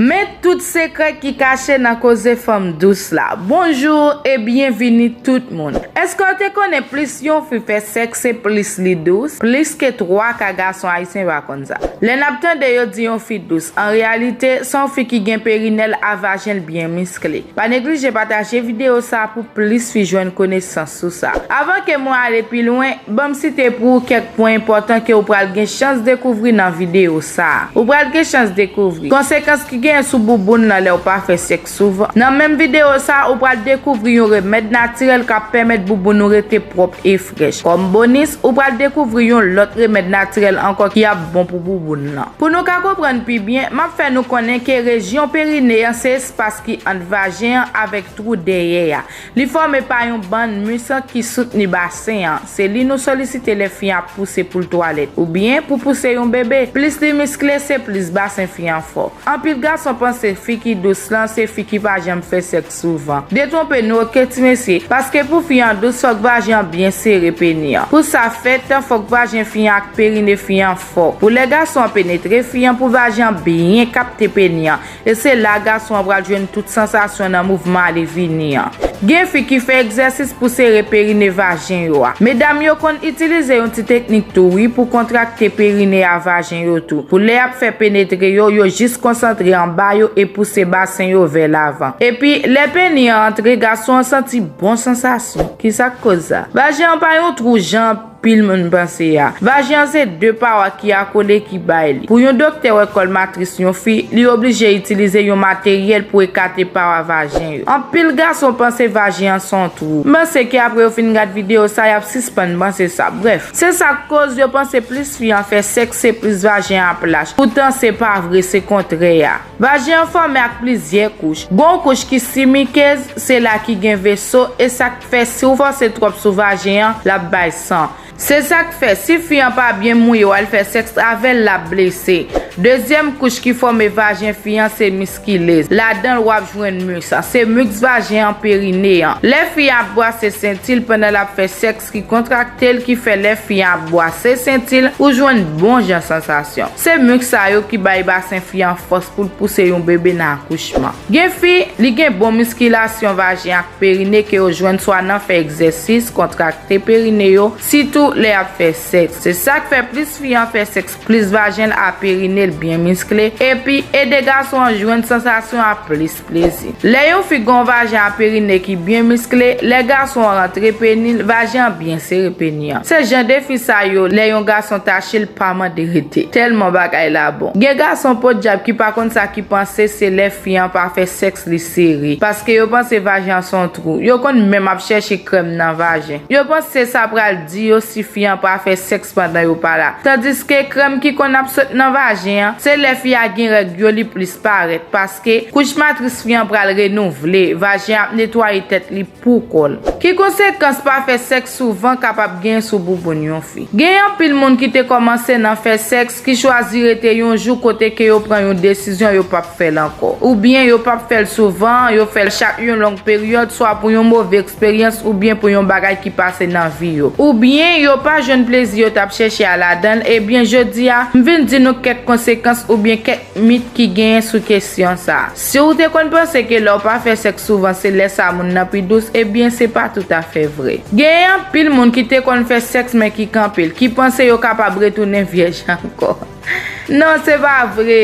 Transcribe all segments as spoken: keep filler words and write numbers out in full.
Men tout sekrè ki kache nan koze fanm dous la. Bonjou e byenvini tout moun. Èske w te konnen plis yon fi fè sèks se plis li dous? Plis ke twa ka gason ayisyen pa konn sa. Lè n ap tande yo di yon fi dous, an reyalite, se yon fi ki gen perinèl a vajen l byen miskle. Pa neglije pataje videyo sa pou plis fi jwenn konesans sou sa. Avan ke mwen ale pi lwen, ban m site pou ou kèk pwen enpòtan ke ou pral gen chans dekouvri nan videyo sa a. Ou pral gen chans dekouvri konsekans ki genyen sou bouboun nan lè w pa fè sèks souvan. Nan menm videyo sa a, ou pral dekouvri yon remèd natirèl k ap pèmèt bouboun ou rete pwòp e frèch. Kòm bonis, ou pral dekouvri yon lòt remèd natirèl ankò ki ap bon pou bouboun nan. Pou nou ka konprann pi byen, m ap fè nou konnen ke rejyon perine an se espas ki ant vajen an avèk twou dèyè a. Li fòme pa yon bann mis ki soutni basen an. Se li nou solisite lè fi an ap pouse pou l twalèt, oubyen pou pouse yon bebe. Plis li miskle, se plis basen fi an fò. Anpil gason panse fi ki dous lan se fi ki pa janm fè sèks souvan. Detwonpe nou oke ti mesye, paske pou fi an dous fòk vajen an byen sere peni an. Pou sa fèt, fòk vajen fi an ak perine fi an fò. Pou lè gason an penetre fi an, pou vajen an byen kapte peni an. E se la gason an pral jwenn tout sansasyon nan mouvman ale vini an. Gen fi ki fè egzèsis pou sere perine vajen yo a. Medam yo konn itilize yon ti teknik tou wi pou kontrakte perine a vajen yo tou. Pou lè y ap fè penetre yo, yo jis konsantre anba yo e pouse basen yo vè lavan. Epi, lè peni an antre, gason an santi bon sansasyon. Kisa k koz sa? Vajen an pa yon twou jan anpil moun panse a. Vajen an se de pawa ki akole ki bay li. Pou yon doktè wè kòl matris yon fi, li oblije itilize yon materyèl pou ekate pawa vajen yo. Anpil gason panse vajen an se yon twou. M panse ke apre yo fin gad videyo sa, y ap sispann panse sa. Brèf, se sa k koz yo panse plis fi an fè sèks, se plis vajen an ap lach. Poutan se pa vre, se kontrè a. Vajen an fòme ak plizyè kouch. Gon kouch ki simikez, se la ki gen veso, e sa k fè si w fòse twòp sou vajen an, l ap bay san. Se sa k fè, si fi an pa byen mouye w al fè sèks avè l, l ap blese. Dezyèm kouch ki fòme vajen fi an se miskilez. Ladan l w ap jwenn miks. Se miks vajen an, perine an. Lè fi an ap bwase senti l pandan l ap fè sèks ki kontrakte l, ki fè lè fi an ap bwase senti l, ou jwenn bon jan sansasyon. Se miks sa yo ki bay basen fi an fòs pou l pouse yon bebe nan akouchman. Gen fi, li gen bon miskilasyon vajen ak perine ke yo jwenn swa nan fè egzèsis, kontrakte perine yo, sitou lè y ap fè sèks. Se sa k fè plis fi an fè sèks, plis vajen l a perine l byen miskle, epi ede gason an jwenn sansasyon a plis plezi. Lè yon fi gen yon vajen a perine ki byen miskle, lè gason an rantre peni l, vajen an byen sere peni an. Se jan de fi sa yo, lè yon gason tache l, pa mande rete. Tèlman bagay la bon. Gen gason podyab ki pa konn sa ki panse se lè fi an pa fè sèks li sere. Paske yo panse vajen an se yon twou. Yo konn menm ap chèche krèm nan vajen. Yo panse sa pral di yo si fi an pa fè sèks pandan yo pa la. Tandiske krèm ki konn ap sot nan vajen an, se lè fi a gen règ yo li plis parèt. Paske kouch matris fi an pral renouvle. Vajen an ap netwaye tèt li pou kò l. Ki konsekans pa fè sèks souvan kapab gen sou bouboun yon fi? Gen anpil moun ki te kòmanse nan fè sèks ki chwazi rete yon jou kote ke yo pran yon desizyon yo p ap fè l ankò. Oubyen yo p ap fè l souvan, yo fè l chak yon long peryòd, swa pou yon move eksperyans oubyen pou yon bagay ki pase nan vi yo. Oubyen yo pa jwenn plezi yo t ap chèche a ladan l, ebyen jodi a, m vin di nou kèk konsekans oubyen kèk mit ki genyen sou kesyon sa a. Si w te konn panse ke lè w pa fè sèks souvan se lè sa moun nan pi dous, ebyen se pa toutafè vre. Genyen anpil moun ki te konn fè sèks men ki kanpe l, ki panse yo kapab retounen vyèj ankò. Non, se pa vre.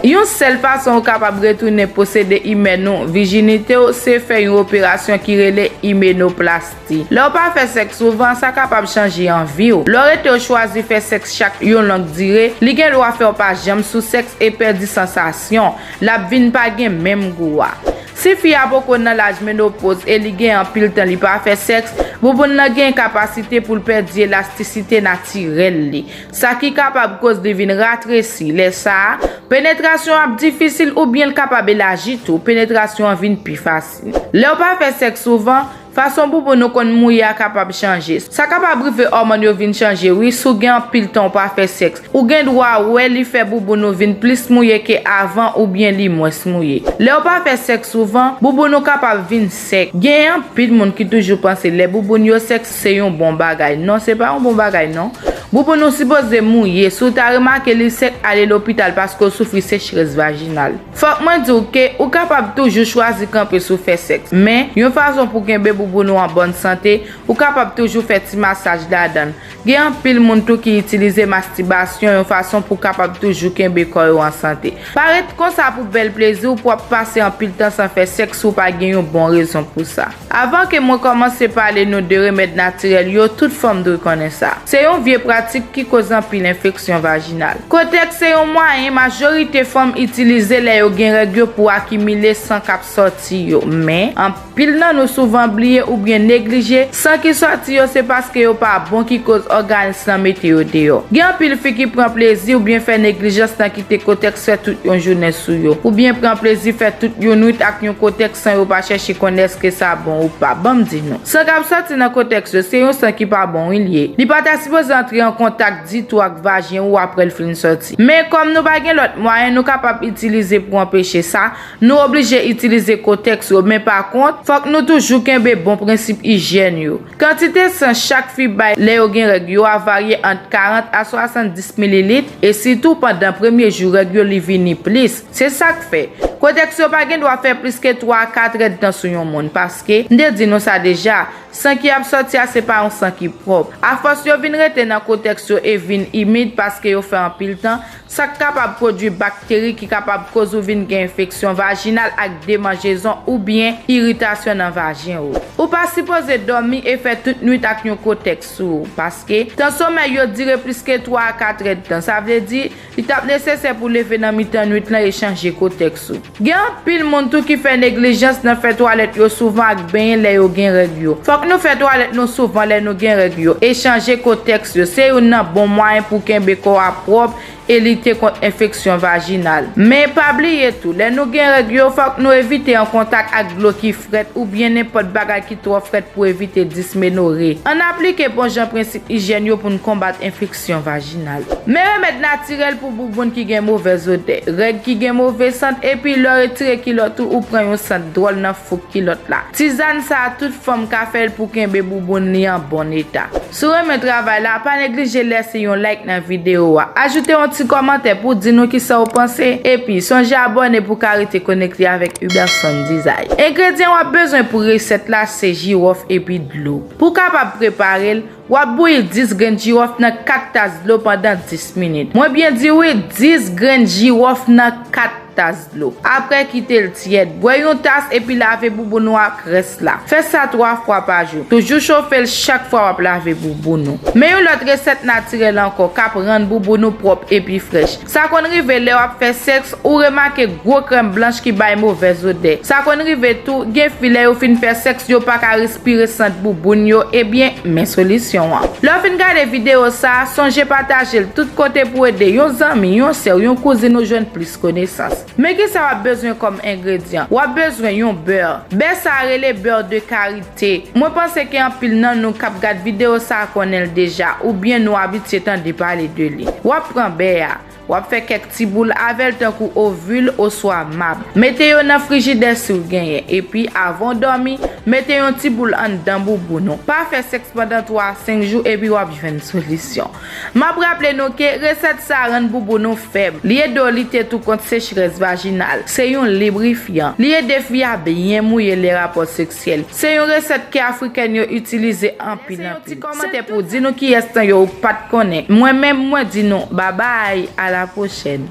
Yon sèl fason ou kapab retounen posede imèn ou, vijinite w, se fè yon operasyon ki rele imenoplasti. Lè w pa fè sèks souvan, sa kapab chanje anvi w. Lè w rete w chwazi fè sèks chak yon long dire, li gen dwa fè w pa janm sou sèks e pèdi sansasyon. L ap vin pa gen menm gou a. Si fi a poko nan laj menopoz e li gen anpil tan li pa fè sèks, bouboun nan gen kapasite pou l pèdi elastisite natirèl li. Sa ki kapab koz li vin ratresi. Lè sa a, penetrasyon an ap difisil oubyen l kapab elaji tou. Penetrasyon an vin pi fasil. Lè w pa fè sèks souvan, fason bouboun ou konn mouye a kapab chanje. Sa kapab rive òmòn yo vin chanje wi, si w gen anpil tan w pa fè sèks. Ou gen dwa wè li fè bouboun ou vin plis mouye ke avan oubyen li mwens mouye. Lè w pa fè sèks souvan, bouboun ou kapab vin sèk. Gen anpil moun ki toujou panse lè bouboun yo sèk se yon bon bagay. Non, se pa yon bon bagay non. Bouboun ou sipoze mouye. Si w ta remake li sèk, ale lopital paske w soufri sechrès vajinal. Fòk mwen di w ke ou kapab toujou chwazi kanpe sou fè sèks, men yon fason pou kenbe bouboun ou an bòn sante, ou kapab toujou fè ti masaj ladan l. Gen anpil moun tou ki itilize mastibasyon yon fason pou kapab toujou kenbe kò yo an sante. Parèt konsa pou bèl plezi, ou p ap pase anpil tan san fè sèks si w pa gen yon bon rezon pou sa. Avan ke mwen kòmanse pale nou de remèd natirèl yo, tout fanm dwe konnen sa. Se yon vye pratik ki koz anpil enfeksyon vajinal. Kotèks se yon mwayen majorite fanm itilize lè yo gen règ yo pou akimile san k ap sòti yo. Men, anpil nan nou souvan bliye oubyen neglije san ki sòti yo se paske yo pa bon ki koz òganis lan mete yo deyò. Gen anpil fi ki pran plezi oubyen fè neglijans nan kite kotèks fè tout yon jounen sou yo, oubyen pran plezi fè tout yon nwit ak yon kotèks san yo pa chèche konnen èske sa bon ou pa. Ban m di nou, san k ap sòti nan kotèks yo, se yon san ki pa bon wi l ye. Li pa ta sipoze antre an kontak ditou ak vajen ou apre l fin sòti. Men kòm nou pa gen lòt mwayen nou kapab itilize pou anpeche sa, nou oblije itilize kotèks yo. Men pa kont, fòk nou toujou kenbe bon prensip ijyèn yo. Kantite san chak fi bay lè yo gen règ yo a varye ant karant a swasanndis mililit, e sitou pandan premye jou règ yo li vini plis. Se sa k fè, kotèks yo pa gen dwa fè plis ke twa a kat èdtan sou yon moun, paske, m te di nou sa deja, san ki ap sòti a se pa yon san ki pwòp. Afòs yo vin rete nan kotèks yo e vin imid paske yo fè anpil tan, sa k kapab pwodui bakteri ki kapab koz ou vin gen enfeksyon vajinal ak demanjezon oubyen iritasyon nan vajen ou. Ou pa sipoze dòmi e fè tout nwit ak yon kotèks sou ou, paske tan somèy yo dire plis ke twa a kat èdtan. Sa vle di, li t ap nesesè pou leve nan mitan nwit lan e chanje kotèks ou. Gen anpil moun tou ki fè neglijans nan fè twalèt yo souvan ak benyen lè yo gen règ yo. Fòk nou fè twalèt nou souvan lè nou gen règ yo e chanje kotèks yo. Se youn nan bon mwayen pou kenbe kò a pwòp e lite kont enfeksyon vajinal. Men pa bliye tou, lè nou gen règ yo, fòk nou evite an kontak ak dlo ki frèt oubyen nenpòt bagay ki twò frèt pou evite dismenore. Ann aplike bon jan prensip ijyèn yo pou n konbat enfeksyon vajinal. Men remèd natirèl pou bouboun ki gen movèz odè, règ ki gen move sant, epi lè w retire kilòt ou, ou pran yon sant dwòl nan fouk kilòt la. Tizàn sa a, tout fanm ka fè l pou kenbe bouboun li an bon eta. Si w renmen travay la, pa neglije lèse yon like nan videyo a. Ajoute yon ti kòmantè pou di nou kisa w panse, epi sonje abòne pou w ka rete konekte avèk Huberson Design. Engredyan w ap bezwen pou resèt la se jiwòf epi dlo. Pou w kapab prepare l, w ap bouyi dis grenn jiwòf nan kat tas dlo pandan dis minit. Mwen byen di wi, dis grenn jiwòf nan kat tas dlo. Apre kite l tyèd. Bwè yon tas epi lave bouboun ou ak rès la. Fè sa twa fwa pa jou. Toujou chofe l chak fwa w ap lave bouboun ou. Men yon lòt resèt natirèl ankò k ap rann bouboun ou pwòp epi frèch. Sa konn rive lè w ap fè sèks, ou remake gwo krèm blanch ki bay movèz odè. Sa konn rive tou, gen fi lè yo fin fè sèks yo pa ka respire sant bouboun yo, ebyen, men solisyon an. Lè w fin gade videyo sa a, sonje pataje l tout kote pou ede yon zanmi, yon sè w, yon kouzin ou jwenn plis konesans. Men kisa w ap bezwen kòm engredyan? W ap bezwen yon bè. Bè sa a rele beurre de karité. Mwen panse ke anpil nan nou k ap gad videyo sa a konnen l deja, oubyen nou abitye tande pale de li. W ap pran bè a, w ap fè kèk ti boul avè l tankou ovil oswa mab. Mete yo nan frijidè si w genyen, epi avan w dòmi, mete yon ti boul anndan bouboun ou. Pa fè sèks pandan twa a senk jou epi w ap jwenn solisyon. M ap raple nou ke resèt sa a rann bouboun ou fèb. Li ede w lite tou kont sechrès vajinal. Se yon librifyan. Li ede fi a byen mouye lè rapò seksyèl. Se yon resèt ke Afrikèn yo itilize anpil anpil. Kòmantè pou di nou kiyès nan yo ou pa t konnen. Mwen menm, mwen di nou babay, a la pwochèn.